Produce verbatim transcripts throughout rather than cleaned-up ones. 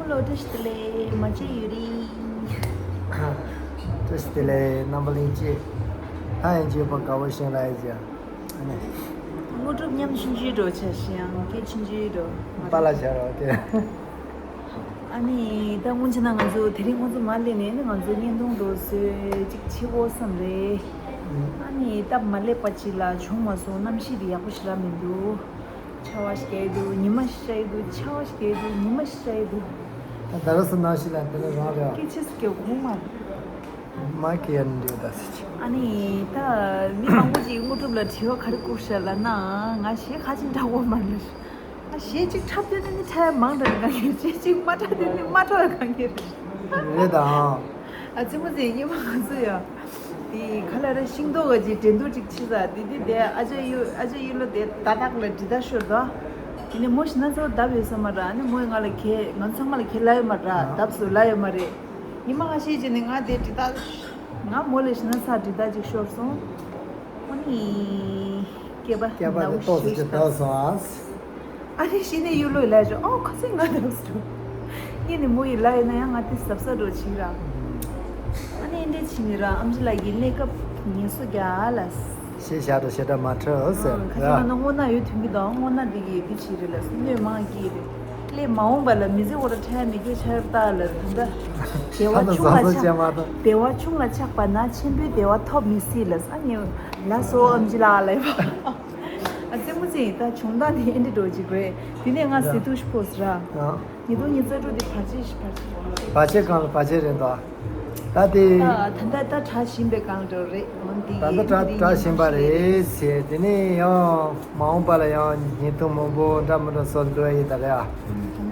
ལོ། བཀྲ་ཤིས་བདེ་ལེགས། མ་བརྗེད་ཡུན་རིང་། བཀྲ་ཤིས་བདེ་ལེགས། རྣམ་པ་གླིང་སྐྱིད། ལྷ་ཡང་བརྗེད་པ་དགའ་བོ་ཞིང་ལ་ཡི་ཅི། ཨ་ནི། དངོས་གྲུབ་མཉམ་ཆུང་ཆུང་འགྲོ་ཆ་ཞིང་སྐད་ཆུང་ཆུང་འགྲོ། པཱ་ལགས་ཆ་རོགས་ཏེ། ཨ་ནི་ད་སྔོན་ཆད་ན་ང་ཚོ་དེ་རིང་ཁོང་ཚོ་མ་སླེབས་ནས་ནི་ང་ཚོ་བརྙན་ཐུང་འགྲོ་སྲོལ་ཅིག་བྱེད་དགོས་བསམ་རེད། ཨ་ནི་སྟབས་མ་ལེགས་པ་ཅིག་ལ་བྱུང་མ་སོང་། གནམ་གཤིས་དེ་ཡག་པོ་ཞེ་དྲག་མི་འདུག་ཆར་པ་ཞིག་རྒྱག་གི་འདུག་ཉི་མ་ཞིག་ཤར་གྱི་འདུག་ཆར་པ་ཞིག་རྒྱག་གི་འདུག་ཉི་མ་ཞིག་ཤར་གྱི་འདུག་ད་ད་ར་སུ་ནང་ཞིག་ལ་འདི་ལ་རང་རེད། སྐད་ཆ་ཟེར་གྱི་གོ་མ། མ་ཁེ་ཡ་འདྲེ་ད་སི་ཆི། ཨ་ནི་ད་མི་མང་པོ་ཅིག་དངོས་གྲུབ་ལ་དྲི་བ་ག་རེ་བསྐུར་ཤག་ལབ་ན། ང་གཞས་ཁ་ཅིག་འཁྲབ་དགོས་མ་རེད། ཨ་གཞས་གཅིག་འཁྲབ་དུས་ནི་ནི་འཁྲབ་ཡ་མང་དྲགས་གང་གི། གཞས་གཅིག་མ་འཁྲབ་དུས་ནི་མ་འཁྲབ་ཡ་གང་གི་རེད། རེད་དང་། ཨ་ཙི་མོ་ཙི་ཉི་མ་ང་ཚོ་ཡ། དེ་ག་ལ་ར་ཤིང་ཏོག་ག་ཅིག་འགྲན་བསྡུར་ཅིག་ཕྱི་ས་དེ་དེ་དེ་ཨ་ཅག་ཡུ་ཨ་ཅག་ཡུ་ལོ་དེ་ཏག་ཏག་ལ་འདྲི་ད་ཤོར་དོ། དེ་ནི་མོ་ཞིག་ན་ཚོ་བརྡབ་ཡོད་ས་མ་ར། ཨ་ནི་མོས་ང་ལ་ཁེ་ང་ཚང་མ་ལ་ཁེ་ལ་ཡོད་མ་ར། བརྡབ་སུ་ལ་ཡོད་མ་རེད། ཉི་མ་ཁ་ཤས་ཅིག་ནི་ང་དེ་འདྲི་ད། ང་མོ་ལ་ཞིག་ན་ས་འདྲི་ད་ཅིག་ཤོར་སོང་། ཨ་ནི། སྐྱེས་པ་སྐྱེས་པ་ནག་དེ་པོ་ཏོག་ཙམ་ཞིག་ཞིག་བཏང་སོང་ཨ། ཨ་ནི་ཤི་ནས་གཡུ་ལོས་ལས་བྱུང་། ཨོ་ཁོ་ཚོས་ང་དང་སུ། ངས་ནི་མོ་ཡི་ལ་ཡོད་ན་ཡང་ང་དེ་གཟབ་གཟབ་འགྲོ་ཕྱིན་ར། ཨ་ནི་འདྲས་ཕྱིན་ནི་ར་ཨམ་ཆི་ལགས་ཀྱིས་གནས་སྐབས་ངལ་གསོ་རྒྱག་ལ། ཤེས་བྱ་དང་ཞེ་དྲག་མ་འཕྲོད་ཟེར་ཁ་ར། སང་ང་ནི་སྔོ་ནག་ཡོད་ཐུན་གི་དང་སྔོ་ནག་འདི་གི་འདི་བྱེད་རེད་ལ་སྣོད་མང་གི་རེད། སླེ་མ་འོངས་པ་ལ་མི་ཚེ་འོ་ར་ཁྲལ་མི་སྐྱོ་ཆར་བཏགས་ལ་ད་ལྟ། བདེ་བ་ཆུང་ལ་ཆགས་བདེ་བ་ཆུང་ལ་ཆགས་པ་ན་ཆེན་པོའི་བདེ་བ་ཐོབ་མི་སྲིད་ལ་ས་ཉེ་ལ་སོ་ཨམ་ཆི་ལགས་ལ་ཡོད། ཨ་རྩེད་མོ་རྩེ་ཡིན་ད་བྱུང་སྟངས་དེ་ཨེ་འདྲ་འགྲོ་ཅིག་རེད། དེ་ནས་ང་ཟི་ཐུག་ཤི་ཕོ་སི་ར། ཡང་། ཉིས་སྟོང་ཉི་ཤུ་རྩ་དྲུག་དེ་བར་ཆད་ཞིག་བར་ཆད། བར་ཆད་གང་ལ་བར་ཆད་རེད་འདུག་ད་དེ། ད་ད་ད་གྲ་བཞིན་པའི་སྒང་འགྲོ་རེད་འོན་ཏེ། ད་ད་གྲ་གྲ་བཞིན་པ་རེད་ཟེར། དེ་ནས་ཡང་མ་འོངས་པ་ལ་ཡང་བརྙན་ཐུང་མང་པོ་འདྲ་མི་འདྲ་བཟོ་འགྲོ་ཡ་ཡིན་ད་རེད་ཨ།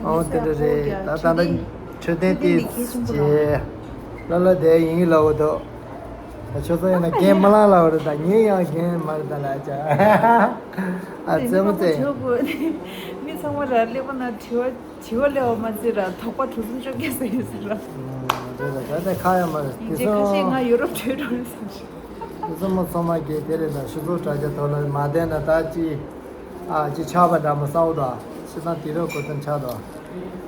ཨོ་དེ་འདྲ་རེད། ད་ད་ད་འཕྲོད་བསྟེན་དེ་བྱས། ལ་ལ་དེ་ཡིན་ལ་འོ་དོ། ད་ཆོས་ཚོ་ཡིན་ན་རྒན་མ་ལང་ལ་འོ་རེད། ད་ངས་ཡང་རྒན་མ་རེད་ད་ལ་ཅག་ཨ་རྩེད་མོ་རྩེ། མི་ཚང་མ་ར་ཀླད་པ་ན་དྲི་བ། བྱིས་པ་སླེབས་པ་མ་ཚད་ར་དོགས་པ་གྲུ་གསུམ་བཅོ་བརྒྱད་ཟེར་ཡོད་ཟེར་ར། རེད་ལ་ད་ལྟ་ཁ་ཡ་མ་རེད་དེ་ཚོ། ཁ་ཤས་ང་ཡུ་རོབ་བྲོས་འགྲོ་རེད་ཟེར། དེ་ཚོ་མོ་ཚང་མ་གིས་དེ་རེད་ད་ཤུ་ཚོགས་དྲ་རྒྱ་ཐོག་ལ་མ་བསྡད་ན་ད་ཅི། ཨ་ཅི་ཆགས་པ་འདྲ་མ་ས་འོ་ད་ཤི་ཐང་དེ་རོ་གོ་དོན་ཆགས་ད།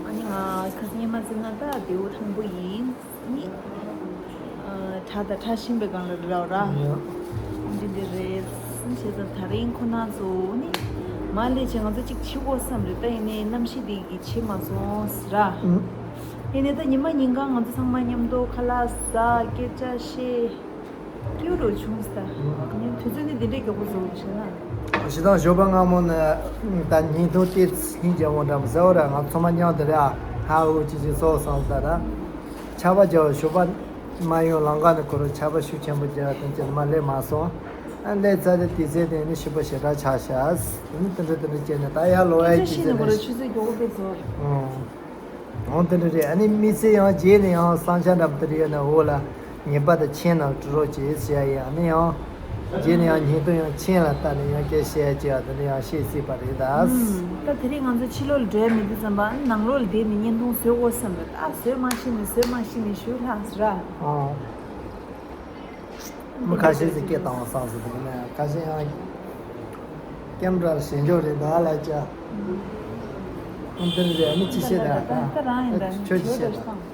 ཨ་ནི་ང་ཁ་སང་ཉི་མ་ཟེར་ན་ད་དེའུ་ཐང་པོ་ཡིན། ནི། ཨ་གྲ་དང་གྲ་བཞིན་པའི་སྒང་ལ་རེད་ར། འདི་འདི་རེད། བྱས་ཙང་ད་རིང་ཁོ་ན་ཚོ་ནི། མ་སླེབས་ཆེ་ང་ཚོ་གཅིག་འཆི་དགོས་བསམ་རེད་ད་ཡིན་ནའི་གནམ་གཤིས་འདི་གི་འཆི་མ་སོང་ཟེར་ར། ཡིན་ནའི་ད་ཉི་མ་ཉིན་གང་ང་ཚོ་ཚང་མ་མཉམ་དུ་ཁ་ལག་ཟ་སྐད་ཆ་བཤད། སྐྱིད་རུ་བྱུང་ཟེར། ངས་དུས་ཚོད་ནི་འདི་འདྲའི་མགྱོགས་པོ་བཟོ་བྱས་ན། ཞེ་སྡང་ཞོགས་པ་སྔ་མོ་ནས་ད་ཉིན་ཐུང་ཏིས་ཉིན་རྒྱལ་བོ་འདྲ་མོ་ཟེར་བ་ར་ང་ཚོ་མ་མཉམ་དུ་རེད་ཨ། ཧ་འུ་ཅི་ཅི་སོགས་སོང་ད་ར། ཆར་པ་རྒྱག་ཞོགས་པ་མ་ཡོང་ལམ་ཁ་ནས་ཁོ་རང་ཆར་པ་ཤུགས་ཆེན་པོ་རྒྱག་དོན་ཅི་མ་སླེབས་མ་སོང་། ཨ་སླེབས་ཚར་ཏེ་དུས་ཚོད་དེ་ནི་ཞིབ་པོ་ཞེ་དྲག་ཆགས་ཤག་ཨ་ནི་དེ་འདྲ་དེ་འདྲ་བྱས་ནས་ད་ཡར་ལོག་ཡ་ཅི་ཟེར་ནས། ཆུ་ཚོད་མགྱོགས་པོ་དཔེ་ཚོར། ཨོ། འོང་དེ་འདྲ་རེད། ཨ་ནི་མི་ཚེ་ཡང་རྗེས་ནས་ཡང་བསམ་འཆར་འདྲ་མི་དེ་རེ་ཡོད་ན་འོག་ལ་ངེས་པར་དུ་མཆན་ནང་འབྲི་རོགས་བྱེད་ཟེར་ཡ་ཡིན། ཨ་ནི་ཡང་རྗེས་ནས་ཡང་ཉིན་ཐོ་ཡང་མཆན་ལ་བལྟས་ནས་ཡང་སྐད་བཤད་ཡ་བྱེད་ཡ་དེ་འདྲ་ཡང་བཤད་སྲིད་པ་རེད་ད། ད་དེ་རིང་ང་ཚོ་ཕྱི་ལོགས་ལ་འགྲོ་ཡ་མེད་དུས་ཙམ་པ་ནང་ལོགས་ལ་བསྡད་ནས་བརྙན་ཐུང་བཟོ་དགོས་བསམ་རེད། ཨ་བཟོས་མ་ཤེས་ནས་བཟོས་མ་ཤེས་ནས་ཞུ་ལྷག་ཟེར་ར། ཨོ། མི་ཁ་ཤས་ཤིག་སྐད་བཏང་བ་བསམ་སོང་། དེ་ནས་ཁ་ཤས་ཡང་ཀེམ་ར་ཞེན་ཆོག་རེད་ད་ལ་ཅག་ཨ་འདིར་རེད། ཨ་ནི་ཅི་བཤད་ད། ད་རང་ཡིན་ད་ནི་ཁྱོད་ཅི་བཤད་ད།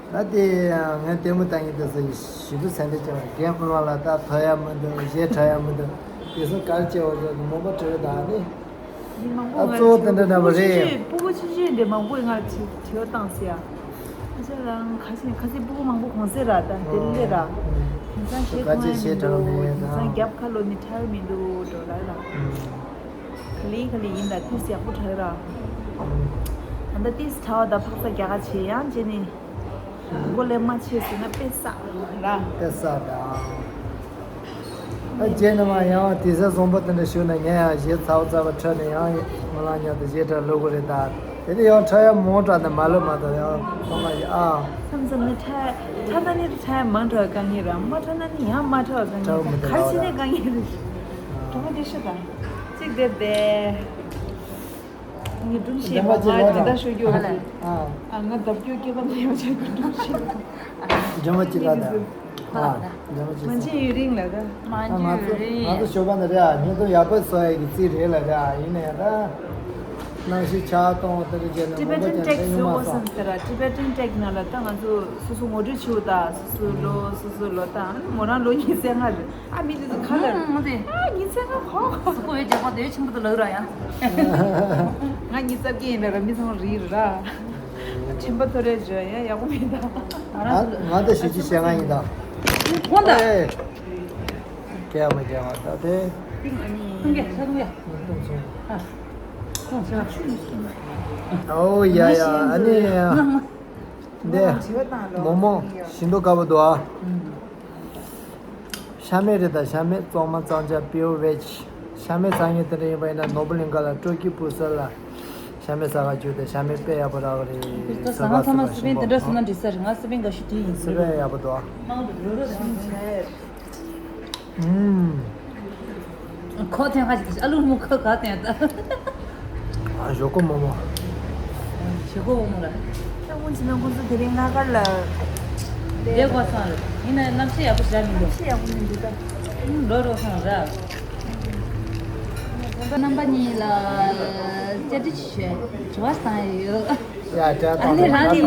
ད་དེ་ང་ལྟད་མོ་ལྟ་མཁན་དེ་ཚོ་ཞེ་པོ་སེམས་ཁྲལ་བྱེད་པ། རྒན་ཨ་མ་ལ་ད་ཐོ་ཡ་མི་འདུག་གཞས་འཁྲབ་ཡ་མི་འདུག་དེ་ཚོ་ག་རེ་བྱེད་པ་ཟེར་ནས་མོ་པ་དྲི་བ་ད་ནི། མི་མང་པོ་ཨ་ང་གཙོ་བོ་དེ་འདྲ་འདྲ་པོ་རེད། སྤུ་གུ་ཆུང་ཆུང་འདྲ་མང་པོས་ང་ལ་དྲི་དྲི་བ་བཏང་ཟེར་ཡ། ཁ་ཤས་རང་ཁ་ཤས་ཁ་ཤས་སྤུ་གུ་མང་པོ་གོང་ཚད་ར་ད་དེ་ལས་ར། དེང་སང་གཞས་ག་ཚོད་གཞས་འཁྲབ་མི་འདུག་དེང་སང་རྒྱབ་ཁ་ལོ་ནི་འཁྲབ་མི་འདུག་འགྲོ་ལ་ར། ག་ལེ་ག་ལེ་ཡིན་ད་ཏིས་ཡག་པོ་འཁྲབ་ར། ད་ལྟ་ཏིས་འཁྲབ་པ་ད་འཕག་འཚག་རྒྱག་ག་བྱེད་ཡང་བྱེད་ནི། མགོ་ལས་མ་ཆེ་ཟེར་ན་དཔེ་བསགས་ར། དཔེ་བསགས་དང་། ཨ་རྗེས་ནས་མ་ཡང་དེ་ཚེ་བཟང་པོ་དེ་འདྲ་བྱུང་ན་ངས་ཡང་གཞས་ཚ་བོ་ཚ་བོ་འཁྲབ་ནས་ཡང་ངོ་ལ་མཉམ་དུ་གཞས་འཁྲབ་ལོས་དགོས་རེད་ད། དེ་ནས་ཡང་འཁྲབ་ཡ་མང་དྲགས་ནས་མ་ལོས་མ་གཏོགས་ཡང་ཚང་མ་ཡི་ཨ། མཚམས་མཚམས་ནས་འཁྲབ་འཁྲབ་ན་ནི་འཁྲབ་ཡ་མང་དྲགས་དཀའ་ངལ་ར། མ་འཁྲབ་ན་ནི་ཡང་མ་འཁྲབ་དཀའ་ངལ་ར། ག་རེ་བྱས་ནས་དཀའ་ངལ་རེད། གྲོགས་པོ་དེ་ཤོད་དང་། གཅིག་བསྡད་བསྡད། ངས་སྒྲུང་བཤད་པ་ང་དེ་འདྲ་ཤོད་རྒྱུ་ཡོད་རེད། ཨ་ང་ལྡབ་སྐྱོར་སྐྱེས་པ་ལ་ཡང་ཆགས་ཀྱི་སྒྲུང་བཤད་པ། སྒྲོལ་མ་སྐྱིད་ལགས་དང་། ཨ་སྒྲོལ་མ་སྐྱིད་ལགས། མ་བརྗེད་ཡུན་རིང་ལ་ད། མ་བརྗེད་ཡུན་རིང་། ང་ཚོ་ང་ཚོ་ཞོགས་པ་ནས་རེད་ཨ། བརྙན་ཐུང་ཡག་པོ་བཟོ་ཡ་གི་རྩིས་རེད་ལ་རེད་ཨ། ཡིན་ན་ཡང་ད། གནམ་གཤིས་ཆར་གཏོང་དེ་འདྲ་བྱས་ནས་མང་པོ་Tibetan ཅན་Tech ལ་ཡོང་ཟེར་བ་བསམ་སོང་། ཟེར་ར། Tibetan Tech ནང་ལ་ད་ང་ཚོ་སོ་སོ་ངོ་སྤྲོད་བྱེད་དགོས། ད་སོ་སོའི་ལོ། སོ་སོའི་ལོ། ད་མོ་རང་ལོ་ཉི་ཤུ་རྩ་ལྔ་རེད། ཨ་མི་དེ་ཚོ་ཁ་ལ། ཨ་ཉི་ཤུ་རྩ་ལྔ་ཧོ། སུ་གོ་ཡོད་རྒྱག་པ་དེ་ཆེན་པོ་དུ་ལགས་ར་ཡང་། ང་ཉི་ཤུ་རྩ་བརྒྱད་ཡིན་ལ་ར། མི་ཚང་རིག་ར། དྲན་པ་ཐོ་རེ་བརྗོད་ཡ་ཡག་པོ་མེད་ད། ང་ང་ད་བཞི་བཅུ་ཞེ་ལྔ་ཡིན་ད། ཁོང་ད། ཨེ། སྐྱེ་བ་སྐྱེ་བ་ད་དེ། ཏིང་ཨ་ནི། ཏུང་ཀྱ་ཆ་ཏུང་ཀྱ། ཨ། ཏུང་ཀྱ། ཨོ་ཡ་ཡ་ཨ་ནི། འདི་མོ་མོ་ཞིམ་མདོག་དཀར་པོ་འདུག་ཨ། ཤ་མེད་རེད་ད། ཤ་མེད་གཙང་མ་གཙང་ཆ་pure veg། ཤ་མེད་ཟ་མཁན་དེ་འདྲ་ཡིན་པ་ཡིན་ན་ནོར་བུ་གླིང་ག་ལ་སྤྲོ་སྐྱིད་སྤུ་གསར་ལ་ཤ་མེད་ཟ་ག་རྒྱུགས་ཏེ། ཤ་མེད་དཔེ་ཡག་པོ་རག་གི་རེད། ད་ཟ་ཁང་ཚང་མ་སི་པན་དེ་འདྲ་སོང་ན་འགྲིག་ས་རེད། ང་སི་པན་དགའ་ཤོས་དེ་ཡིན། སི་པན་ཡག་པོ་འདུག་ཨ། ཨུམ། ཁོ་ཐེངས་ཁ་ཅིག་ཨ་ལུ་མུ་ཁ་ག་ཐེངས་ད། ཨ་ཞོག་ཀོ་མོ་མོ། ཞོག་ཀོ་མོ་མོ་ལ། ད་སྔོན་ཕྱི་ན་ཁོང་ཚོ་དེ་རིང་ལྔ་དཀར་ལ། བསྡད་དགོས་སོང་རེད། ཡིན་ན་གནམ་གཤིས་ཡག་པོ་ཞིག་མི་འདུག་གནམ་གཤིས་ཡག་པོ་མི་འདུག་ད། ཨུམ་འགྲོ་འགྲོ་སོང་ར། རྣམ་པ་གཉིས་ལ་བཅར་འདྲི་ཞུ། དྲི་བ་བཏང་ཡོད། ཡ་བཅར་ཨ་ནི་བཏང་རང་ནི།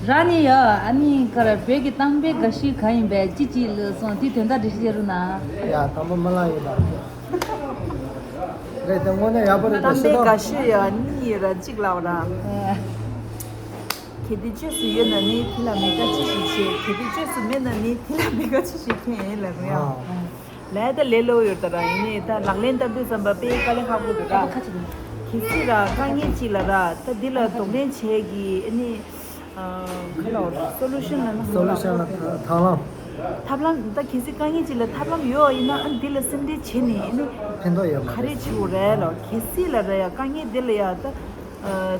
རང་ནི་ཡ། ཨ་ནི་ག་རེ་བོད་ཀྱི་གཏམ་དཔེ་དགའ་ཤོས་གང་ཡིན་པས་ཅི་ཅི་ལ་སོང་དེ་དོན་དག་འགྲེལ་བཤད་རུ་ན། ཡ་དང་པོ་མི་ལ་ཡོད་ད། རེད་དེ་དངོས་གནས་ཡག་པོ་རེད་ད། གཏམ་དཔེ་དགའ་ཤོས་ཡ་གཉིས་ཡོད་ར། གཅིག་ལབ་ར། གལ་ཏེ་བཅོས་སུ་ཡོད་ན་ནི་དེ་ལ་མི་དགའ་ཅི་ཞིག་བྱེད། གལ་ཏེ་བཅོས་སུ་མེད་ན་ནི་དེ་ལ་མི་དགའ་ཅི་ཞིག་མཁྱེན་ལབ་ར། ལས་ད་ལས་སླ་པོ་ཡོད་ད་ར། ཡིན་ནའི་ད་ལག་ལེན་བསྟར་དུས་ཙམ་པ་དཔེ་དཀའ་ལས་ཁག་པོ་འདུག་ར། གལ་སྲིད་ར་དཀའ་ངལ་ཅིག་ལ་ར་ད་འདི་ལ་གདོང་ལེན་བྱེད་ཀྱི་ཨ་ནི། ཨ་ག་ལ་སོ་ལུ་ཤན་ལ་ན། སོ་ལུ་ཤན་ལ་ཐབས་ལམ། ཐབས་ལམ་ད་གལ་སྲིད་དཀའ་ངལ་ཅིག་ལ་ཐབས་ལམ་ཡོད་ཡིན་ན་ཨ་འདི་ལ་སེམས་ཁྲལ་བྱེད་ནས་ཨ་ནི་ཕན་ཐོགས་ཡོད་མ་ག་རེད། རེ་བྱེད་དགོས་རེད་ལ། གལ་སྲིད་ལ་ར་ཡ་དཀའ་ངལ་འདི་ལ་ཡ་ད་ཨ་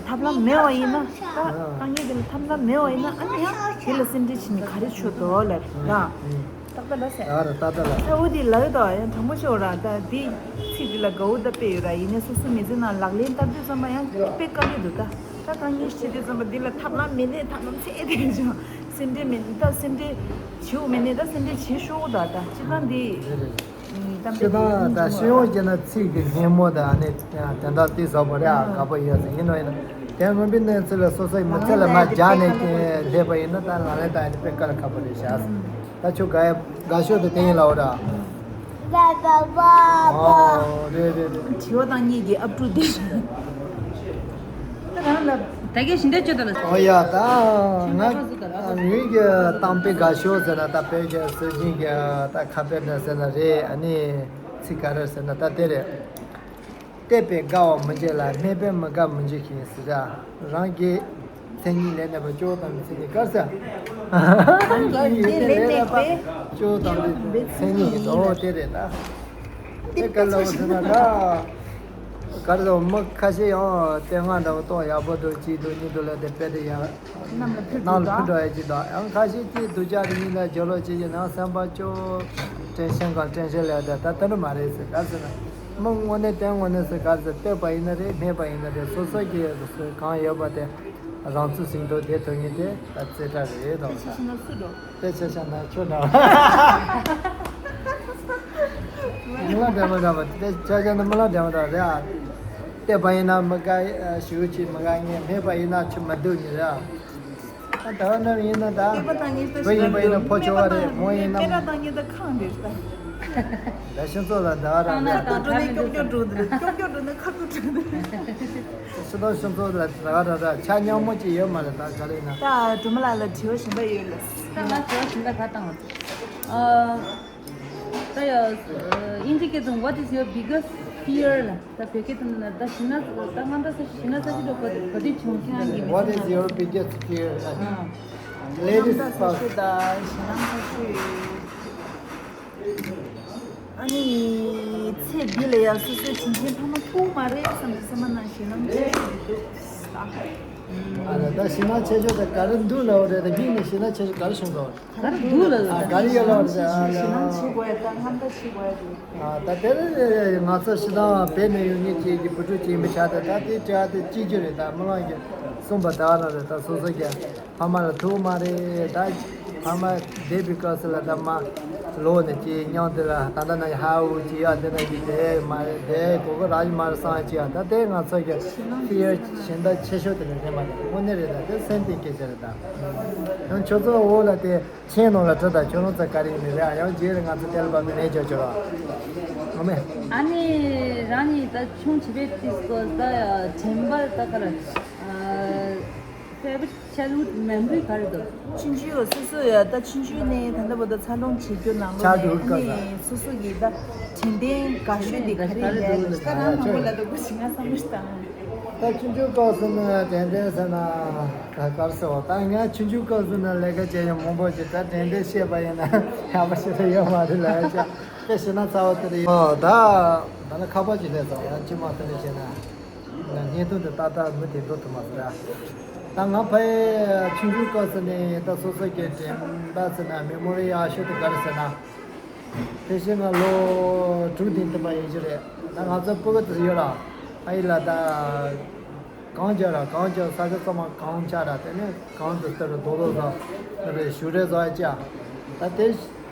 ཐབས་ལམ་མེད་པ་ཡིན་ན། ད་དཀའ་ངལ་འདི་ལ་ཐབས་ལམ་མེད་པ་ཡིན་ན་ཨ་ནི་ཡང་འདི་ལ་སེམས་ཁྲལ་བྱེད་ནས་ག་རེ་བྱེད་དོ་ལ་ར། ཏག་ཏག་ལ་ཟེར། ཨ་ར་ཏག་ཏག་ལ། ཨ་འོ་དེ་ལབ་ཡོད་དོ། ཡང་དྲང་པོ་ཤོད་ར། ད་དེ་ཚིག་དེ་ལ་དགའ་བོ་ད་དཔེ་ཡོད་ར། ཡིན་ནའི་སོ་སོ་མི་ཚེ་ནང་ལག་ལེན་བསྟར་དུས་ཙམ་པ་ཡང་དཔེ་དཀའ་ལས་འདུག་ད་ད་དཀའ་ངལ་ཞིག་དུས་ཙམ་པ་འདི་ལ་ཐབས་ལམ་མེད་ནའི་ཐབས་ལམ་ཚད་དེ་བྱུང་། སེམས་ཁྲལ་མེད་ད་སེམས་ཁྲལ་བྱེད་དགོས་མེད་ནའི་ད་སེམས་ཁྲལ་བྱེད་ཤོག་ད་ད་སྤྱིར་བཏང་འདི། ཨུམ། གཏམ་དཔེ་ཤེས་དང་ད་ཤེས་ཡོང་རྒྱུ་ན་ཚིག་གི་སྙན་མོ་དང་ཨ་ནི་དོན་དག་དེ་བཟོ་བ་རེད། ཨ་དགའ་པོ་ཡོད་ཟེར་ཡིན་ནོ་ཡིན་ན། དེ་སྔོན་པའི་གནས་ཚུལ་ལ་སོ་སོའི་མི་ཚེ་ལ་མར་སྦྱར་ནས་སླེབས་པ་ཡིན་ན་ད་ལག་ལེན་བསྟར་ཡ་དེ་དཔེ་དཀའ་ལས་ཁག་པོ་རེད་ཤག་ད་ཁྱོད་དགའ་ཡ་དགའ་ཤོས་དེ་དེ་ཡིན་ལབ་ར། ཨོ་རེད་རེད་རེད། དྲི་བ་བཏང་མཁན་གྱི་ཨབ་ཕྲུག་དེ། ད་ག་ལ་ད་གས་ཞིང་འདྲ་བཅོས་ད་ལ། ཨོ་ཡ་ད་ང་ངོས་ཀྱི་གཏམ་དཔེ་དགའ་ཤོས་ཟེར་ན་ད་བོད་ཀྱི་སྲོལ་རྒྱུན་གྱི་ད་ཁ་དཔེ་འདྲ་ཟེར་ན་རེད། ཨ་ནི་ཚིག་ག་རེ་ཟེར་ན་ད་དེ་རེད། བལྟས་པས་དགའ་བ་མི་བྱེད་ལ། སྨྲས་པས་མི་དགའ་མི་འཇིགས་ཤིང་ཟེར་ཡ། རང་གི་མཚན་ཉིད་ལས་གནས་པ་སྐྱོ་བོ་དམ་པའི་མཚན་ཉིད་ག་རེ་ཟེར། རང་གི་མཚན་ཉིད་ལས་གནས་པ་སྐྱོ་བོ་དམ་པའི་མཚན་ཉིད་ཡིན་ཏོ་དེ་རེད་ད། དེ་ག་ལ་བ་ཟེར་ན་ད། ག་རེ་ཟེར་མི་ཁ་ཤས་ཡང་དེ་སྔ་འདྲ་བོ་ཏོག་ཡག་པོ་འདུག་གཅིག་འདུག་གཉིས་འདུག་ལབ་དེ་དཔེ་དེ་ཡང་། གནམ་ལ་ཕུ་གནམ་ལ་ཕུ་འགྲོ་ཡ་ཅིག་དང་ཡང་ཁ་ཤས་ཀྱིས་སྡུག་ཅག་རེ་གཉིས་ལ་སྦྱོར་ལོག་བྱེད་ཀྱི་ནང་སེམས་པ་སྐྱོ། དྲན་ཤེས་གང་དྲན་ཤེས་ལས་ད་ད་ལྟ་ནི་མ་རེད་ཟེར་ག་ཟེར་ན། མི་དངོས་གནས་དོན་དངོས་གནས་ཟེར་ག་ཟེར་བལྟས་པ་ཡིན་ན་རེད། སྨྲས་པ་ཡིན་ན་རེད། སོ་སོ་གི་གང་ཡོད་པ་དེ་རང་ཚུགས་ཟིན་ཐོག་དེ་ཐོན་ངེས་དེ་ད་རྩེ་གྲ་རེད་དང་། དེ་ཆ་ཤས་ན་ཁྱོད་འདྲ་བ། མི་ལ་འདྲ་མ་འདྲ་བ་དེ་ཆ་ཤས་ན་མི་ལ་འདྲ་མ་འདྲ་རེད་ཨ། བལྟས་པ་ཡིན་ན་མི་དགའ་ཞུ་ཅིག་མི་དགའ་ངས་སྨྲས་པ་ཡིན་ན་ཆུ་མ་སྡུག་ནི་རེད་ཨ། ད་ལྟ་བ་རྣམས་ཡིན་ན་ད། སྐྱེས་པ་དང་ངེས་པ་བུ་ཡིན་པ་ཡིན་ན་ཕོ་ཆེ་བ་རེད། མོ་ཡིན་ན། སྐད་གྲགས་དང་ངེས་ད་ཁང་རེད་ད། ད་ཤིང་ཚོ་ལ་ཟླ་བ་རང་རེད། ཁ་ཐུག་འགྲོ་ནས་ཀྱོག་ཀྱོག་འགྲོ་འདི་རེད། ཀྱོག་ཀྱོག་འགྲོ་ནས་ཁ་ཐུག་འགྲོ་འདི་རེད། ཤིང་ཐང་ཤིང་ཚོ་ལ་ཟླ་བ་རང་རེད། ཆ་སྙོམས་མོ་ཅིག་ཡོད་མ་རེད་ད་ག་རེ་ཡིན་ན། ད་སྒྲོལ་མ་ལགས་ལ་དྲི་བ་གཞན་པ་ཡོད་ལ། ད་ང་དྲི་བ་གཞན་པ་ག་བཏང་བ། ཨ། ད་ཡ། དབྱིན་ཇི་སྐད་དུ། What is your biggest fear? ལ། ད་བོད་སྐད་དུ་ན་ད་ཞི་ན་ད་ང་ད་ས་ཞི་ན་ས་ཞི་ད་ག་ག་དུས་བྱུང་ཁྱེད་རང་གི་མི། What is your biggest fear? ཨ། Ladies first. ཞི་ན་ས་ཞི། ཨ་ནི་ཚེ་འདི་ལ་ཡ་སོ་སོའི་དྲིན་ཆེན་ཕ་མ་ཐུག་མ་རེད་བསམ་ནས་སེམས་པ་ནང་ཞེད་སྣང་ཆེ་ཤོས་འདུག་ད། ཨ་ལ་ད་ཞེད་སྣང་ཆེ་ཤོས་དེ་ག་རེ་འདུག་ལབ་རེད། ད་སྙིང་ནས་ཞེད་སྣང་ཆེ་ཤོས་ག་རེ་བྱུང་འདུག་ག་རེ་འདུག་ལབ་ཨ་ག་རེ་ཡོད་ལབ་རེད། ཨ་ཞེད་སྣང་བྱེད་དགོས་ཡ་ད་རྔམ་པ་བྱེད་དགོས་ཡ་དེ། ཨ་ད་དེ་ལ་ང་ཚོ་ཞེད་སྣང་བས་ནས་ཡོད་ངེས་ཅིག་གི་བུ་ཕྲུག་ཅིག་ཡིན་པའི་ཆ་དེ་ད་དེ་དྲི་བ་དེ་གཅིག་གྱུར་རེད། ད་རྨི་ལམ་གྱི་གསུངས་པ་ད་རང་རེད། ད་སོ་སོ་གི་ཕ་མ་ལ་ཐུག་མ་རེད། ད་ ཕ་མ་བསྡད་པའི་སྐབས་སུ་ལ་ད་མ་ལོ་ནས་ཅི་མཉམ་དུ་ལ་ད་ལྟ་ན་ཧ་འུ་ཅི་ཡ་དེ་ན་ཡི་དེ་མ་དེ་གོ་གོ་ར་ཡི་མ་ར་སང་ཅི་ཡ་ད་དེ་ང་ཚོ་གི་ཕི་ཡར་གཞན་དག་ཆེ་ཤོས་དེ་ནས་རེད་མ་རེད། དངོས་གནས་རེད། ད་དེ་སེམས་གཏིང་སྐད་ཆ་རེད། ད་ཡང་ཁྱོད་ཚོ་འོག་ལ་དེ་ཆེན་ནང་ལ་ཁྲི་དང་ཁྱོད་རང་ཚོ་ག་རེ་ཡིན་མིན་རེད། ཡང་རྗེས་ལ་ང་ཚོ་དེ་ལ་བབས་ནས་ནས་ཅོ་ཅོ་ར་ཨ་མེ། ཨ་ནི་རང་ཉིད་ད་ཆུང་བྱིས་པའི་དུས་སྐབས་ད་དྲན་པ་ད་ག་ལ་ཨ་favorite childhood memory ག་རེ་འདུག་ཆུང་ཆུང་སོ་སོ་ཡ་ད་ཆུང་ཆུང་ནས་ད་ལྟ་བར་དུ་འཚར་ལོངས་བྱེད་རྒྱུ་ནང་ལོགས་ནས་ཨ་ནི་སོ་སོ་གི་ད་དྲན་རྟེན་དགའ་ཤོས་དེ་ག་རེ་ཡིན་ད་རང་མང་པོ་ལ་ད་གུ་ཞིག་ང་བསམ་བློ་ཞིག་བཏང་། ད་ཆུང་ཆུང་སྐབས་སུ་ནི་དྲན་རྟེན་ཟེར་ན་ག་གར་ཟེར་བ། ད་ང་ཆུང་ཆུང་སྐབས་སུ་ནི་ལས་ཀ་བྱས་ཡང་མང་པོ་ཞིག་ད་དྲན་རྟེན་བཤད་པ་ཡིན་ན་ཡག་པོ་ཞིག་ད་ཡོད་མ་རེད་ལ་ཡ་ཆ་དེ་ཞེ་ན་ཚ་བ་དེ་རེད། ཨོ་ད་ད་ནི་ཁ་པར་ཅིག་སླེབས་སོང་། ཡང་ཅི་མ་དེ་འདྲ་བྱས་ན་ང་བརྙན་ཐུང་དེ་ཏག་ཏག་མི་དེ་འགྲོ་ཐུབ་མ་སོང་ར། ད་ང་ཕ་ཡི་ཆུང་ཆུང་སྐབས་སུ་ནི་ད་སོ་སོ་གི་དྲན་པ་ཟེར་ན་མེ་མོ་རི་ཡག་ཤོས་དེ་ག་རེ་ཟེར་ན། དེ་བཞིན་ང་ལོ་དྲུག་དེ་འདི་མ་ཡིན་གྱི་རེད། ད་ང་ཚོ་སྤུ་གུ་དེ་ཡོད་ར། ཨ་ཡི་ལ་ད་གངས་ལྗོངས་ར་གངས་ལྗོངས་ས་ཆ་ཚང་མ་གངས་ཆགས་ར། དེ་ནས་གངས་དེ་ལྟར་རྡོ་རྡོ་བཟོ་རེད། ཞུ་རེ་བཟོ་ཡ་ཅག་ད་དེ་ད་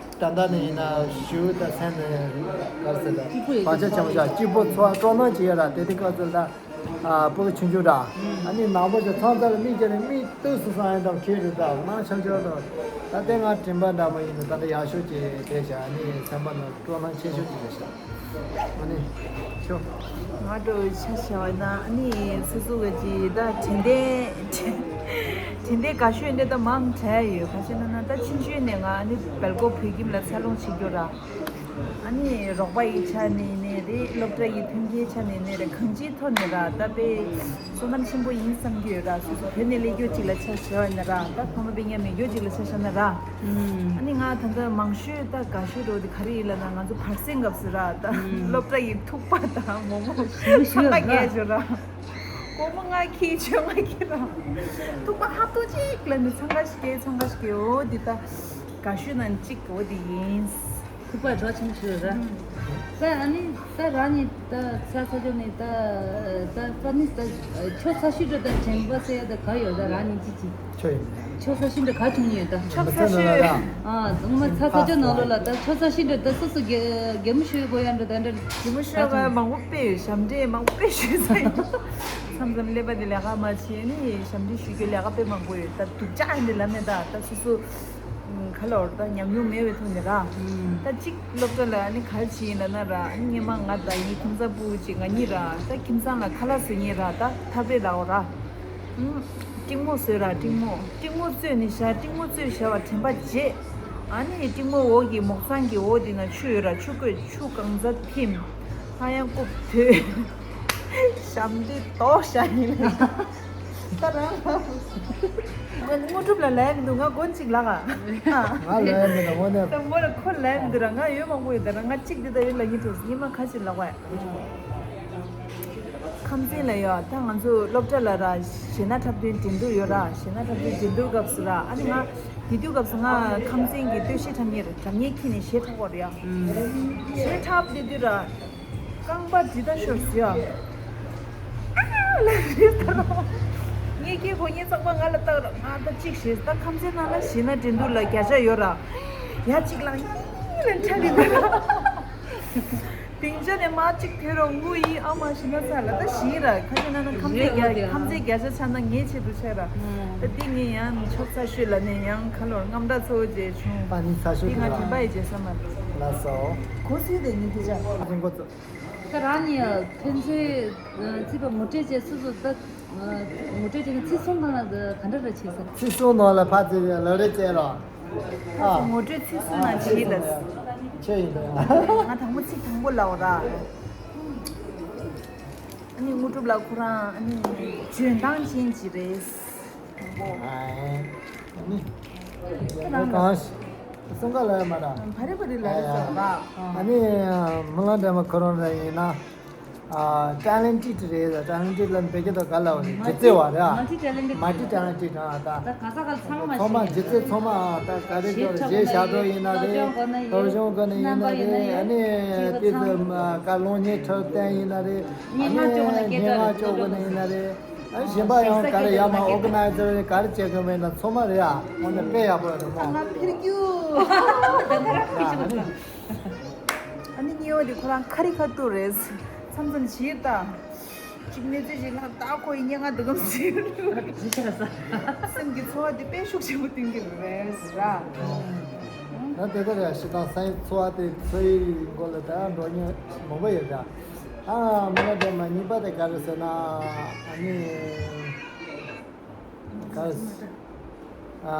ལྟ་ནས་ཡིན་ན་ཞུ་ད་སེམས་ནས་ག་རེ་ཟེར་ད་བག་ཆགས་ཆེན་པོ་ཆགས་སྐྱིད་པོ་ཚོར་སྤྲོ་སྣང་ཅིག་ཡོད་ར། དེ་དུས་སྐབས་སུ་ད། ཨ་སྤུ་གུ་ཆུང་ཆུང་འདྲ། ཨ་ནི་ནང་པ་ཞིག་ཚང་ཚ་ལ་མིག་ཅར་ནས་མིག་ཏོག་སུ་སང་ཡང་དང་ཁྱེད་རེད་ད་ནང་ཆང་ཆང་དང་། ད་ལྟའི་ང་དྲན་པ་འདྲ་མ་ཡིན་ནི་ད་ལྟ་ཡག་ཤོས་ཀྱི་དེ་བྱ་ཨ་ནི་སེམས་པ་ནང་སྤྲོ་སྣང་ཆེ་ཤོས་ཀྱི་རེད་ཤག་ཨ་ནི་ཁྱོད། ང་འགྲོ་བའི་ཆ་བྱ་བ་ན་ཨ་ནི་སོ་སོ་གི་ད་དྲན་རྟེན་དྲན་རྟེན་དགའ་ཤོས་འདི་ད་མང་དྲགས་ཡོད། ག་ཤེད་ན་ན་ད་ཆུང་ཆུང་ནས་ང་ཨ་ནི་སྦེལ་ཀོབ་བོད་ཁྱིམ་ལ་འཚར་ལོངས་བྱེད་རྒྱུ་ར། ཨ་ནི་རོགས་པ་ཡི་ཆ་ནས་ནས་རེད། སློབ་གྲྭ་ཡི་མཐུན་རྐྱེན་ཆ་ནས་ནས་རེད། གང་ཅིའི་ཐོག་ནས་ར་ད་དཔེ་བསོད་ནམས་ཆེན་པོ་ཡིན་བསམ་གྱི་ཡོད་ར། སོ་སོ་བོད་ནས་སླེབས་རྒྱུ་ཅིག་ལ་ཆ་བཞག་ན་ར་ད་ཕ་མ་སྤུན་ཀྱག་མེད་རྒྱུ་ཅིག་ལ་ཆ་བཞག་ན་ར། ཨ་ནི་ང་ད་ལྟ་མང་ཤོས་ད་དགའ་ཤོས་འགྲོ་དེ་ག་རེ་ཡིན་ལབ་ན་ང་ཚོ་བར་གསེང་སྐབས་སུ་ར་ད་སློབ་གྲྭ་ཡི་ཐུག་པ་དང་མོག་མོག་ཚང་མ་རྒྱས་བྱོས་ར། སྒོར་མོ་ལྔ་ཁྱེར་བཅོ་ལྔ་ཁྱེར་ར། ཐུག་པ་ཧབ་ཏོ་གཅིག་ལ་ནི་འཚང་ཁ་ཞིག་སྐྱེ་འཚང་ཁ་ཞིག་སྐྱེ། འོ་འདི་ད་དགའ་ཤོས་ནང་གཅིག་འོ་འདི་ཡིན། ཐུག་པ་གྲོགས་ཆེན་ཆུ་ར། ད་ཨ་ནི་ད་རང་ཉིད་ད་ས་ས་ཆོ་ནི་ད་ད་པ་ནི་ད་ཆོ་ས་ཤུ་འགྲོ་ད་དྲན་པ་ཟེར་ཡ་ད་ག་ཡོད་ད་རང་ཉིད་ཅི་ཅི། ཆོ་ཡིན། ཆོ་ས་ཤུ་འགྲོ་ག་བྱུང་ཡོད་ད། ཆོ་ས་ཤུ། ཨ་དུང་མ་ས་ས་ཆོ་ནང་ལོ་ལ་ད་ཆོ་ས་ཤུ་འགྲོ་ད་སོ་སོ་གེ་གེ་མོ་ཤུ་གོ་ཡ་འགྲོ་ད་འགྲོ། གེ་མོ་ཤུ་ག་མང་པོ་དཔེ་ཡོད། ཞབས་འདྲེན་མང་པོ་དཔེ་ཞུས་ས་ཡིན། མཚམས་མཚམས་ཀླད་པ་འདི་ལས་ཀ་མ་བྱས་ནི་ཞབས་འདྲེན་ཞུ་རྒྱུ་ལས་ཀ་དཔེ་མང་པོ་ཡོད། ད་སྡུག་ཅག་འདི་ལ་མེད་ད་ད་སོ་སོ། ཁ་ལོར་ད་ཉམས་མྱོང་མེད་པའི་ཐོག་ནས་ར། ད་གཅིག་སློབ་གྲྭ་ལ་ཨ་ནི་ག་རེ་བྱེད་ཡིན་ལབ་ན་ར། ཨ་ནི་སྔོན་མ་ང་དང་ངའི་ཁྱིམ་ཚང་སྤུ་གུ་གཅིག་ང་གཉིས་ར། ད་ཁྱིམ་ཚང་ལ་ཁ་ལག་བཟོ་མཁན་ར། ད་ཐབ་རེད་ལབ་འོ་ར། ཨུམ། ཀྲིང་མོ་བཟོས་ར་ཀྲིང་མོ། ཀྲིང་མོ་བཙོས་ནས་བཞག་ཀྲིང་མོ་བཙོས་བཞག་པ་དྲན་པ་བརྗེད། ཨ་ནི་ཀྲིང་མོ་འོག་གི་མོག་ཚང་གི་འོག་དེ་ན་ཆུ་ཡོད་ར། ཆུ་བསྐོལ་ཆུ་གང་ཚ་ཐིམ། ཧ་ཡང་རྐུབ་དོད། ཞབས་འདྲེན་ཏོག་ཤ་ཡིན་ལ། ད་རང་ལ། ང་དངོས་གྲུབ་ལ་ལབ་ཡ་མི་འདུག་ང་མགོ་གཅིག་ལག་ཨ། ང་ལབ་ཡ་མི་འདུག་དངོས་གནས། ད་མོ་ལ་ཁོ་ལབ་ཡ་མི་འདུག་ར། ང་ཡོད་མང་པོ་ཡོད་ད་ར། ང་གཅིག་འདི་ད་ཡོད་ལ་ཡིན་འགྲོ་ཉི་མ་ཁ་ཅིག་ལག་ཨ། ཁམས་ཚན་ལ་ཡོད་ད་ང་ཚོ་སློབ་གྲྭ་ལ་ར་གཞས་སྣ་འཁྲབ་སྟོན་འགྲན་བསྡུར་ཡོད་ར། གཞས་སྣ་འཁྲབ་སྟོན་འགྲན་བསྡུར་སྐབས་སུ་ར་ཨ་ནི་ང་དེ་དུས་སྐབས་སུ་ང་ཁམས་ཚན་གྱི་སྟོད་གཞས་འཁྲབ་མཁན་རེད། འཁྲབ་མཁན་ཁྱེད་ནས་གཞས་འཁྲབ་དགོས་རེད་ཡ། གཞས་འཁྲབ་དེ་དུས་ར། རྐང་པ་འདི་ལྟར་ཤོར་སོང་ཡ། ཨ་ལ་རེད་ད་རོ། ངས་སྐད་གོ་ངས་ཚགས་པ་ང་ལ་བཏགས་ར། ང་ད་གཅིག་བྱས་ད་ཁམས་ཚན་ནང་ལ་གཞས་སྣ་འགྲན་བསྡུར་ལ་བརྒྱ་ཆ་ཡོད་ར། ཡ་གཅིག་ལ་གཉིས་ལ་འཕྲད་ལེ་འདུག་ར། སྡིངས་ཆ་ནས་མ་གཅིག་ཐོན་རོགས་དངུལ་ཡིན་ཨ་མ་ཞིག་ན་ཚ་ལ་ད་ཞིག་ཡིན་ར། ཁ་ཤས་ན་ན་ཁམས་ཚན་བརྒྱ་ཁམས་ཚན་བརྒྱ་ཆ་ཆ་ན་ངའི་ཆེད་དུ་ཆ་ར། ད་འདི་ངས་ཡང་ཆོག་ཚ་ཤོད་ལ་ནས་ཡང་ཁ་ལོར་རྔམ་དྲག་ཚོ་རྗེས་བྱུང་། པ་ནི་ཚ་ཤོད་འདི་ང་དྲན་པ་ཡི་རྗེས་ས་མ་རེད། ལགས་སོ། གོ་སྲིད་དེ་ཉིན་དེ་ཆ། ད་རང་ཉིད་ཕན་ཚུན་རྩིས་པ་ངོ་སྤྲོད་བྱས་སོ་སོ་ད་ངོ་སྤྲོད་བྱས་ན་ཚིག་གསུམ་ནང་ལ་ག་འདྲ་རེ་བྱས་སོང་། ཚིག་གསུམ་ནང་ལ་ཕར་ཚིག་ལ་རེ་བྱས་རོགས། ཨ། ངོ་སྤྲོད་ཚིག་གསུམ་ནང་བྱས་ལ། ཆེ་ཡིན་ད། ང་དང་པོ་ཚིག་དང་པོ་ལབ་ར། ཨ་ནི་དངོས་གྲུབ་ལགས་ཁོ་རང་ཨ་ནི་འཇོན་ཐང་ཅན་ཅིག་རེད། དང་པོ། ཨ་ནི། ཁོ་རང་གང་། གསུང་ག་ལ་ཡ་མ་ར། བ་རི་བ་རི་ལ་རེད་ཟེར་བ། ཨ་ནི་མི་ལ་འདྲ་མ་ཁོ་རང་ར་ཡིན་ན། ཨ། ཊེ་ལེན་ཊེཌ་རེད། ཊེ་ལེན་ཊེཌ་ལ་བོད་སྐད་དུ་ག་ལབ་རེད། ལྗིད་ཚད་བ་རེད། མལ་ཊི་ཊེ་ལེན་ཊེཌ། མལ་ཊི་ཊེ་ལེན་ཊེཌ་ཨ་ད། ད་ག་ས་ག་ཚང་མ་ཚང་མ་ཤེས། ལྗིད་ཚད་ཚང་མ་ད་ག་རེ་ཞེ་ཁྲག་ཞེ་ཞག་གྲོགས་ཡིན་ན་རེད། སློབ་སྦྱོང་སྒོ་ནས་ཡིན་ན་རེད། སློབ་སྦྱོང་སྒོ་ནས་ཡིན་ན་རེད། ཨ་ནི་དེ་ཚོ་བཀའ་སློབ་གཉེར་ཁྲིད་སྟོན་ཡིན་ན་རེད། ཨ་ནི་སྙན་ངག་སྐྱོར་སྒོ་ནས་ཡིན་ན་རེད། ཨ་གཞན་པ་ཡང་ག་རེ་ཡ་མ་ཨོ་ག་ནའི་ཛར་ག་རེ་བྱེད་དགོས་མེད་ན་ཚང་མ་རེད་ཨ། འོ་ན་དཔེ་ཡག་པོ་རེད་མོ། ང་ཕེར་རྒྱུ། ཨ་ནི་གཉིས་པ་དེ་ཁོ་རང་ཁ་རི་ཁ་ཐུག་རེད། མཚམས་མཚམས་བྱེད་ད། གཅིག་གནས་ཚུལ་ཞིག་ལ་ད་ཁོ་ཡི་སྙན་ངག་འདི་གམ་ཟེར། སེམས་ཀྱི་ཚོར་བ་དེ་དཔེ་ཤུགས་ཆེན་པོ་བསྟན་གྱི་རེད་ར། ད་དེ་ལྟར་ཡང་ཞེ་སྡང་སེམས་ཚོར་བ་དེ་ཚོ་ཡི་མགོ་ལ་ད་འགྲོ་ཉེན་མང་པོ་ཡོད་ཀྱང་། ཨ་མ་ན་དེ་མ་གཉིས་པ་དེ་ག་རེ་ཟེར་ན་ཨ་ནི་ག་རེ་ཨ་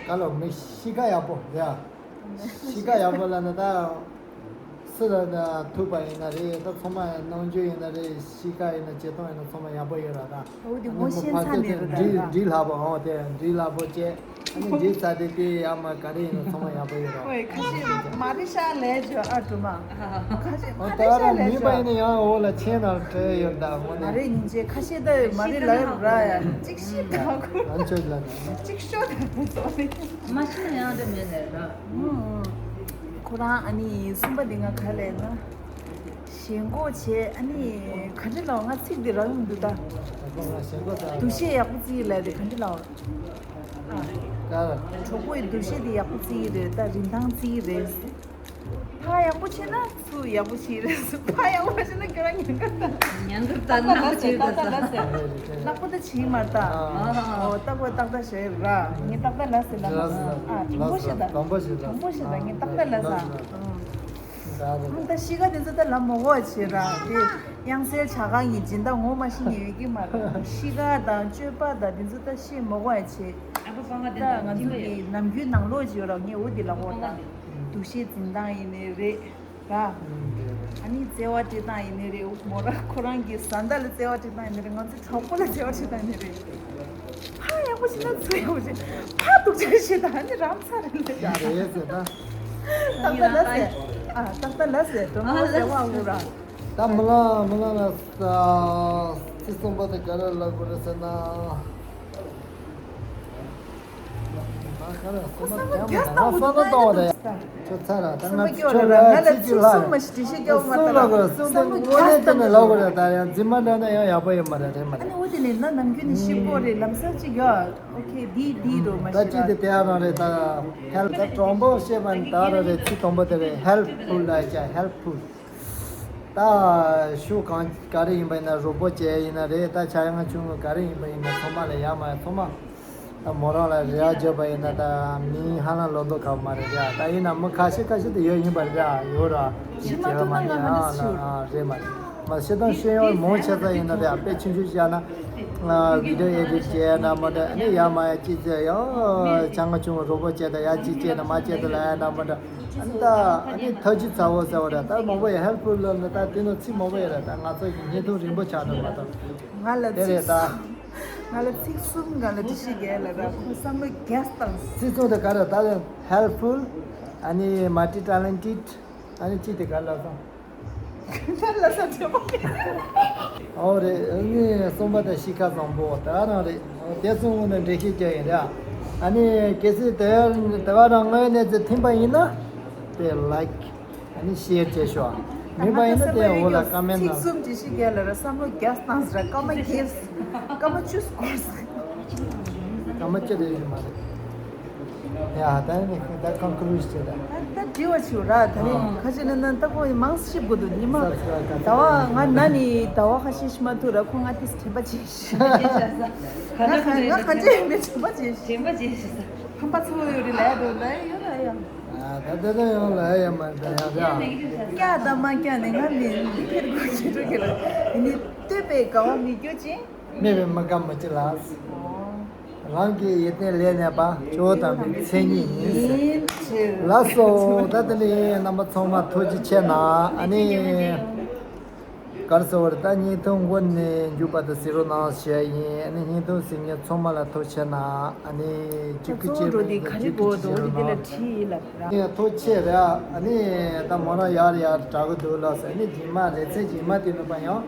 ག་ལོ་མི་གཤིས་ཀ་ཡག་པོ་རེད་ཨ། གཤིས་ཀ་ཡག་པོ་ལ་ནི་ད། སུ་ལ་ཐུག་པ་ཡིན་ན་རེད། ད་ཚང་མ་ནང་ཆོས་ཡིན་ན་རེད། གཤིས་ཀ་ཡིན་ན་བྱེད་སྟངས་ཡིན་ན་ཚང་མ་ཡག་པོ་ཡོད་ར་ད། འོ་དེ་ངོ་ཤེས་ཚར་ནས་རེད་ད། འདྲི་ལྷག་པོ་འོ་དེ་འདྲི་ལྷག་པོ་བྱས། ཨ་ནི་འདྲི་ཚར་དེ་དེ་ཡག་མ་ག་རེ་ཡིན་ན་ཚང་མ་ཡག་པོ་ཡོད་ར། ཁོས་ཁ་ཤས་མ་རེད་ཤག་ལས་བྱོས་ཨ་གྲུ་མ། ཁ་ཤས་མ་ཨོ་ད་རེད་ཤག་ར་ལས་མིན་པ་ཡིན་བྱོས། ན་ཡང་འོ་ལ་མཆན་ནང་སྤྲད་ཡོད་ད་འོ་མ་ནས། རེད་སྙིང་རྗེ་ཁ་ཤས་ད་མ་རེད་ལ་ར་ཡ་གཅིག་ཤི་ད་ཁུ། ཨ་ཆོས་ལ་ད། གཅིག་ཤོ་ད་ཁུ་ཚོ་ནི། མ་ཤི་ན་ཡང་འདྲ་མེད་ལས་ར། ཁོ་རང་ཨ་ནི་གསུམ་པ་འདི་ང་ག་ལས་ན། ཞེན་ཁོག་བྱས་ཨ་ནི་ག་འདྲ་ལའོ་ང་ཚིག་འདི་རག་མི་འདུག་ད། འདུ་ཤེས་ཡག་པོ་བརྩི་ལ་དེ་ག་འདྲ་ལའོ། གྲོགས་པོའི་འདུ་ཤེས་དེ་ཡག་པོ་བརྩི་རེད་ད་རིན་ཐང་བརྩི་རེད། ཕ་ཡག་པོ་བྱས་ན་ཚུར་ཡག་པོ་བྱས་རེད། ཕ་ཡག་པོ་བྱས་ན་ཁྱོད་རང་ཉན་ག་ད། ཉན་ག་ད་ནག་པོ་བྱས་ད་ད་ལ་ཟེར། ནག་པོ་ད་བྱས་མ་ད། ཨོ་ཏག་པོ་ཏག་ཏག་བྱས་ར། ངས་ཏག་ཏག་ལ་ཟེར་ལ་ཨ་དྲང་པོ་བྱས་ད། དྲང་པོ་བྱས་ད་ངས་ཏག་ཏག་ལ་ཟེར། ད་ཤི་ཁ་དེ་ཚོ་ད་ལ་མོ་གོ་བྱེད་ར་དེ་དབྱངས་གསལ་བྱ་ག་ངས་སྦྱིན་བདག་ངོ་མ་ཤི་ནས་ཡོད་ཀྱི་མ་རེད། ཤི་ཁ་དང་སྤྱོད་པ་དང་དེ་ཚོ་ད་ཤི་མོ་གོ་བྱེད། ད་ང་ཚོ་གི་ནམ་རྒྱུན་ནང་ལོགས་ཀྱི་ཡོད་ར་ངས་འོ་དེ་ལ་གོ་ད་འདུ་ཤེས་འཛིན་སྟངས་ཡིན་ནའི་རེད་ར། ཨ་ནི་བརྩེ་བ་སྤྲད་སྟངས་ཡིན་ནའི་རེད། མོ་ར་ཁོ་རང་གི་བཟའ་ཟླ་ལ་བརྩེ་བ་སྤྲད་སྟངས་ཡིན་ནའི་རེད། ང་ཚོ་གྲོགས་པོ་ལ་བརྩེ་བ་སྤྲད་སྟངས་ཡིན་ནའི་རེད། ཕ་ཡག་པོ་ཞིག་ན་ཚུར་ཡག་པོ་ཞིག་ཕ་སྡུག་ཅག་ཞིག་དང་ནི་རང་ཚ་རེད་ལས། ཡ་རེད་ཟེར་ན། ཏག་ཏག་ལ་ཟེར། ཨ་ཏག་ཏག་ལ་ཟེར་དོ་མ་ཟེར་བ་འུ་ར། ད་མི་ལ་མི་ལ་ལ་ཚིག་གསུམ་པ་དེ་ག་རེ་ལབ་དགོས་རེད་ཟེར་ན། ཁོ་བསམ་བློ་རྒྱག་སྟངས་འོ་དེ་ད་ཡོད་ད་ཡོད་ད། ཁྱོད་ཚ་ར་ད་ང་ཚོ་ཁྱོད་ལ་ང་ལ་ཚིག་གསུམ་མ་ཞིག་འགྲེལ་བཤད་རྒྱག་མ་ཐལ། བསམ་བློ་རྒྱག་སྟངས་ལ་ལོག་དགོས་རེད་ད་ཡང་འཛིན་མ་འདྲ་ན་ཡང་ཡག་པོ་ཡོད་མ་རེད་རེད་མ་རེད། ཨ་ནི་འོ་དེ་ནས་ན་ནམ་རྒྱུན་ནས་ཤི་པོ་རེད་ལམ་སང་ཅིག་ཡོད། ཨོ་ཁེ་འདི་འདི་རོ་མ་ད་ཤི་ཅིག་ར། དེ་དེ་ཡང་རང་རེད་ད། ཧེལ་ད་དྲང་པོ་བཤད་པ་ནི་ད་ར་རེད། ཚིག་དང་པོ་དེ་རེད། ཧེལ་ཕུལ་ལ་ཅ་ཧེལ་ཕུལ། ད་ཤུགས་གང་ག་རེ་ཡིན་པ་ཡིན་ན་རོགས་པ་བྱས་ཡིན་ན་རེད། ད་ཆ་ཡང་ཆུང་ངུ་ག་རེ་ཡིན་པ་ཡིན་ན་ཚང་མ་ལ་ཡ་མ་ཡ་ཚང་མ་ད་མོ་རང་ལ་རེ་བ་བརྗོད་པ་ཡིན་ན་ད་མིང་ཧ་ལམ་ལོ་འདོ་ཁ་མ་རེད་ཡ། ད་ཡིན་ན་མི་ཁ་ཤས་ཁ་ཤས་དེ་ཡོད་ཡིན་པ་རེད་ཡ། ཡོད་ར་ཅི་བྱེད་མ་ཐུབ་ན་ང་ང་ནི་ཚུར་རེད་མ་རེད་མ་ཤེས་དང་ཤེས་ཡོན་མང་ཆེ་ས་ཡིན་ན་རེད་ཡ། དཔེ་ཆུང་ཆུང་བྱས་ན་བི་ཌི་ཡོ་ཨེ་ཌིཊ་བྱས་ན་མ་འདྲ་ཨ་ནི་ཡ་མ་ཡ་ཅི་བྱས་ཡ་ཆ་ང་ཆུང་རོགས་པ་བྱས་ད་ཡ་ཅི་བྱས་ན་མ་བྱས་ད་ལ་ཡ་ན་མ་འདྲ། ཨ་ནི་ད་ཨ་ནི་ཐབས་ཇུས་ཚ་བོ་ཟེར་བ་རེད། ད་མང་པོ་ཡི་ཧེལ་ཕུལ་ལབ་ན་ད་དེ་ནོ་ཚིག་མང་པོ་ཡོད་རེད། ད་ང་ཚོ་གི་བརྙན་ཐུང་རིང་པོ་ཆགས་འགྲོ་མ་གཏོགས་ང་ལ་དེ་རེད་ཚིག་ད། ང་ལ་ཚིག་གསུམ་སྒང་ལ་འགྲེལ་བཤད་རྒྱག་ལ་ར་ཁོ་བསམ་བློ་རྒྱག་སྟངས། ཚིག་གསུམ་དེ་ག་རེ་ད་ཧེལ་ཕུལ། ཨ་ནི་མལ་ཊི་ཊེ་ལེན་ཊེཌ། ཨ་ནི་གཅིག་དེ་ག་རེ་ལབ་སོང་། ད་ལ་ས་དྲན་པ་མེད། ཨོ་རེད། ཨ་ནི་གསུམ་པ་དེ་གཤིས་ཀ་བཟང་པོ་དེ་རང་རེད། དེ་གསུམ་ངོ་ནས་འགྲེལ་བཤད་རྒྱག་ཡིན་ར། ཨ་ནི་གལ་སྲིད་དེ་དེ་བ་རང་ངོས་ནས་ཚེ་ཐིམ་པ་ཡིན་ན་དེ་ལའིཀ་ཨ་ནི་ཤེར་བྱས་ཤོག་མིན་པ་ཡིན་ན་དེ་འོག་ལ་ཀ་མེན་ཊི་ནང་། ཚིག་གསུམ་གྱི་གཤིས་ཀ་ལ་ར་བསམ་བློ་རྒྱག་སྟངས་ར་སྐར་མ་བརྒྱད་སྐར་མ་བཅུ་སྐོར། སྐར་མ་བཅུ་དེ་ཡོད་མ་རེད། ཡ་ད་ནི་ད་ཀོན་ཀུ་ལུ་ཤན་ད། ད་དྲི་བ་བྱེད་ར་ད་ནི་ཁ་ཆེ་ན་ན་ད་ཁོ་མང་ཤེས་དགོས་འདུག་ཉི་མ་ཟླ་བ་ང་ན་ནི་ཟླ་བ་ཁ་ཤས་ཤིག་མ་ཐུག་ར་ཁོ་ང་ཏིས་དྲན་པ་བྱེད་ཤི། ང་ཁ་ང་ཁ་ཆེ་ཡིན་པའི་དྲན་པ་བྱེད་ཤི། དྲན་པ་བྱེད་ཤི། ཧམ་པ་ཚོ་ཡོད་རེད་ལ་ཡ་དོ་ལ་ཡ་ཡོད་ལ་ཡ། ད་ད་ད་ཡོང་ལ་ཡ་མ་ད་ཡ་ཡ། སྐྱ་ད་མ་སྐྱ་ནི་ང་མི་འདི་ཕེར་དགོས་ཀྱི་འགྲོ་གི་ལ་ཡིན་ནི་ལྟོས་པའི་དགའ་བ་མི་སྐྱོ་ཅིང་། སྨྲས་པའི་མི་དགའ་མི་བྱེད་ལ། རང་གི་ཡིད་བརྟན་ལས་གནས་པ་སྐྱོ་བོ་དམ་པའི་མཚན་ཉིད་ཡིན་ཟེར། ལགས་སོ། ད་དེ་ནས་རྣམ་པ་ཚང་མ་ཐུགས་རྗེ་ཆེ་གནང་། ཨ་ནི་ག་རེ་ཟེར་བ་རེད། ད་བརྙན་ཐུང་འགོ་ནས་མཇུག་བར་དུ་གཟིགས་རོགས་གནང་ཞུ་ཡ་ཡིན། ཨ་ནི་བརྙན་ཐུང་གཟིགས་མཁན་ཚང་མ་ལ་ཐུགས་རྗེ་ཆེ་གནང་། ཨ་ནི་གཅིག་གི་གཅིག་རེད་གཅིག་གི་གཅིག་བྱེད་རོགས་གནང་། ཨ་ནི་ཐུགས་རྗེ་ཆེ་རེད། ཨ་ནི་ད་མོ་རང་ཡར་ཡར་དྲག་གི་འདུག་ལགས་སོ། ཨ་ནི་རྗེས་མ་ལེ་ཚན་རྗེས་མ་དེ་ནས་པ་ཡང་།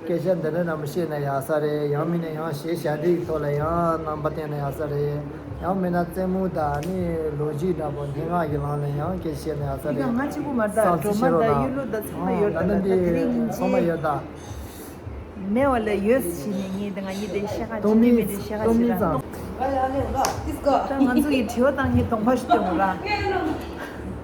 སྐད་ཆ་འདི་འདྲ་རྣམས་བཤད་ན་ཡག་ས་རེད། ཡང་མིན་ན་ཡང་གཞས་ཞབས་འདྲེན་གྱི་ཐོག་ལ་ཡང་རྣམ་པ་བསྟན་ན་ཡག་ས་རེད། ཡང་མིན་ན་རྩེད་མོ་དང་ནི་ལོ་རྒྱུས་འདྲ་པོ་སྙན་ངག་གི་ལམ་ལ་ཡང་སྐད་ཆ་བཤད་ན་ཡག་ས་རེད། ང་གཅིག་པུ་མ་རེད་ད། སང་ཚེ་སྒྲོལ་མ་དང་གཡུ་ལོ་དང་ཚང་མ་ཡོད་ད། ད་ལྟ་དེ་རིང་སྙིང་རྗེ། ཚང་མ་ཡོད་ད། མེད་པ་ལ་ཡོད་ཟེར་ནས་ངས་དེ་ང་གཉིས་དེ་བཤད་ཁ་བྱེད་ཀྱི་མེད་དེ་བཤད་ཁ་བྱེད་ར། ད་ང་ཚོ་ཡི་དྲི་བ་བཏང་མཁན་གདོང་པ་ཞིག་སྟོན་དགོས་ར།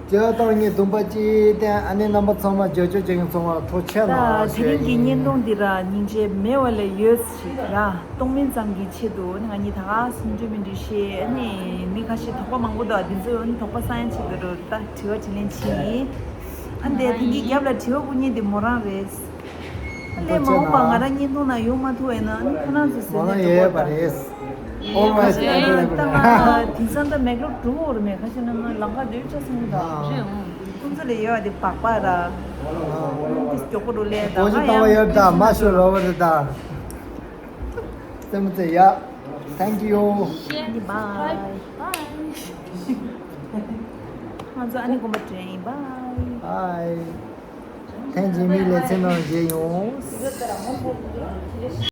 དྲི་བ་བཏང་མཁན་གདོང་པ་ཅི་སྟེ་ཨ་ནེ་རྣམ་པ་ཚང་མ་རྒྱབ་སྐྱོར་བྱེད་མཁན་ཚང་མ་ཐུགས་རྗེ་ཆེ་གནང་ཞུ་ཡ་ཡིན། ད་དེ་རིང་གི་བརྙན་ཐུང་འདི་ར་སྙིང་རྗེ་མེད་པ་ལ་ཡོད་ཟེར་ར། གཏོང་མིན་ཙམ་གྱི་ཆེད་དུ་ང་གཉིས་ད་ག་སུ་འགྲོ་མི་འགྲོ་ཤེས། ཨ་ནི་མི་ཁ་ཤས་དོགས་པ་མང་པོ་འདུག་འདི་ཚོ་ཨ་ནི་དོགས་པ་སངས་ཡ་ཆེད་དུ་རུ་ད་དྲི་བ་དྲིས་ལན་བྱེད་ཡིན། ཨ་འདས་དེང་གི་རྒྱབ་ལ་དྲི་བ་བསྐུར་མཁན་དེ་མོ་རང་རེད། ཨ་ལས་མ་འོངས་པ་ང་རང་བརྙན་ཐུང་ནང་ཡོང་མ་ཐུབ་ཡིན་ན་ཨ་ནི་ཁོ་རང་ཚོ་ཟེར་ནས་འགྲོ་དགོས་ད། Always available. ད་ང་དེང་སང་ད་མེག་ལོག་འགྲོ་གི་རེད་མེད་ཁ་ཤས་ན་ང་ལམ་ཁ་སྡོད་ཆ་སོང་གི་ད། ཁོང་ཚོ་ལ་ཡོད་པ་དེ་སྦག་སྦག་ར། ཨ་ནི་དེ་མགྱོགས་པོ་འགྲོ་ལས་ད་ང་ཡང་ཡོད་ད་མ་ཤོར་བ་རེད་ད། སེམས་ཚེ་ཡ། Thank you. Bye. Bye. ང་ཚོ་ཨ་ནི་དགོན་པ་དྲན་ཡིན། Bye. Bye. ཐེངས་རྗེས་མའི་ལེ་ཚན་ནང་མཇལ་ཡོང་།